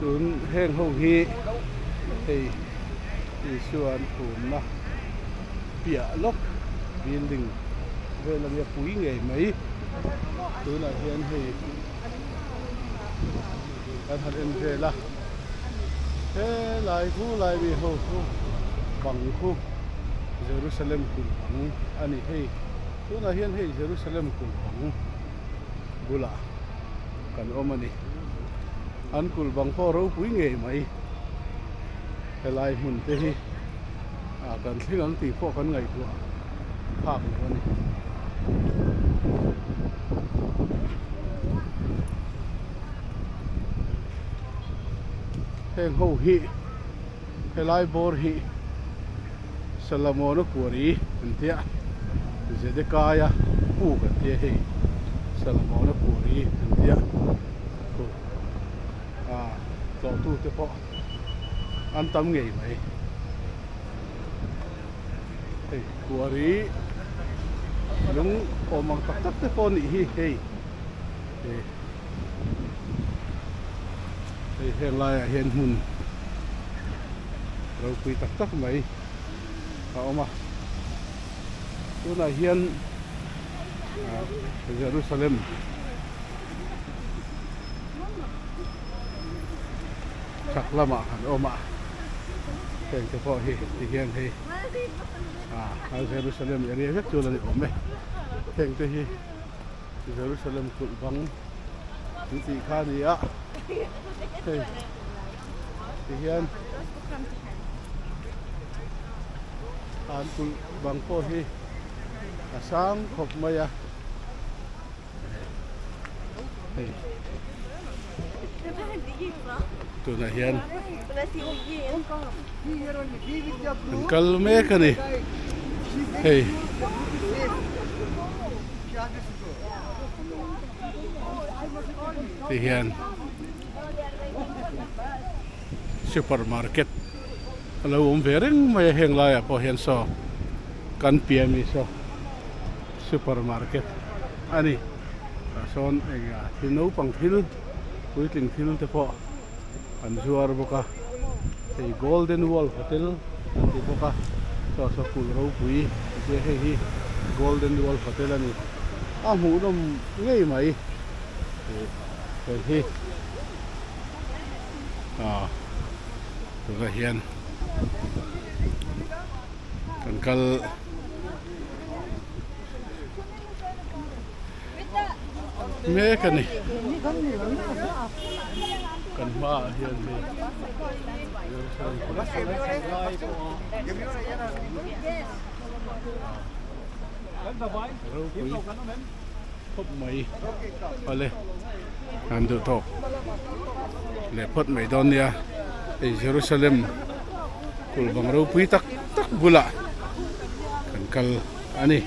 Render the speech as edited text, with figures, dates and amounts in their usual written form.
Tun heng ho hi hei Isua an phumna piah lawk building vel ania pui ngei mai tunah hian hei kan han en vel a helai khu lai mi ho khu bang khu Jerusalem kulh bang a ni hei tunah hian hei Jerusalem kulh bang bulah kan awm a ni an kulh bang pawh ropui ngei mai helai hmun te hi ah kan thleng ang tih pawh kan ngaihtuah phak lo a ni. Heng ho hi helai bawr hi Salamona Kuari an tia Zedekaia puk an tia hei Salamona Kuari an tia khu ah tlawhtu te pawh an tam ngei mai hei Kuari lung awm ang tak tak te pawh a nih hi hei. Hei heng laiah hian hmun ropui tak tak mai a awm a tunah hian ah Jerusalem chhak lamah kan awm a heng te pawh hi ti hian hei ah Jerusalem area vek chu la ni awm e heng te hi. Jerusalem kulh bang an tih kha a ni a hei ti hian an kulh bang pawh hi a sang khawp mai a hei tunah hian an kal mek a ni hei. Ti hian super market a lo awm ve reng mai a heng laiah pawh hian saw kan piah ami saw super market a ni tah sawn eng ah thil naupang thil puitling thil te pawh an zuar bawk a hei golden world hotel an ti bawk a saw saw kulh ropui an tia hei hi golden world hotel a ni a hmuhnawm ngei mai ih hei hi ah tunah hian kan kal. Mek a ni kan hmaah hian hei ropui khawp mai awle an duh tawk leh phawt mai dawn nia hei Jerusalem kulh bang ropui tak tak bulah kan kal a ni.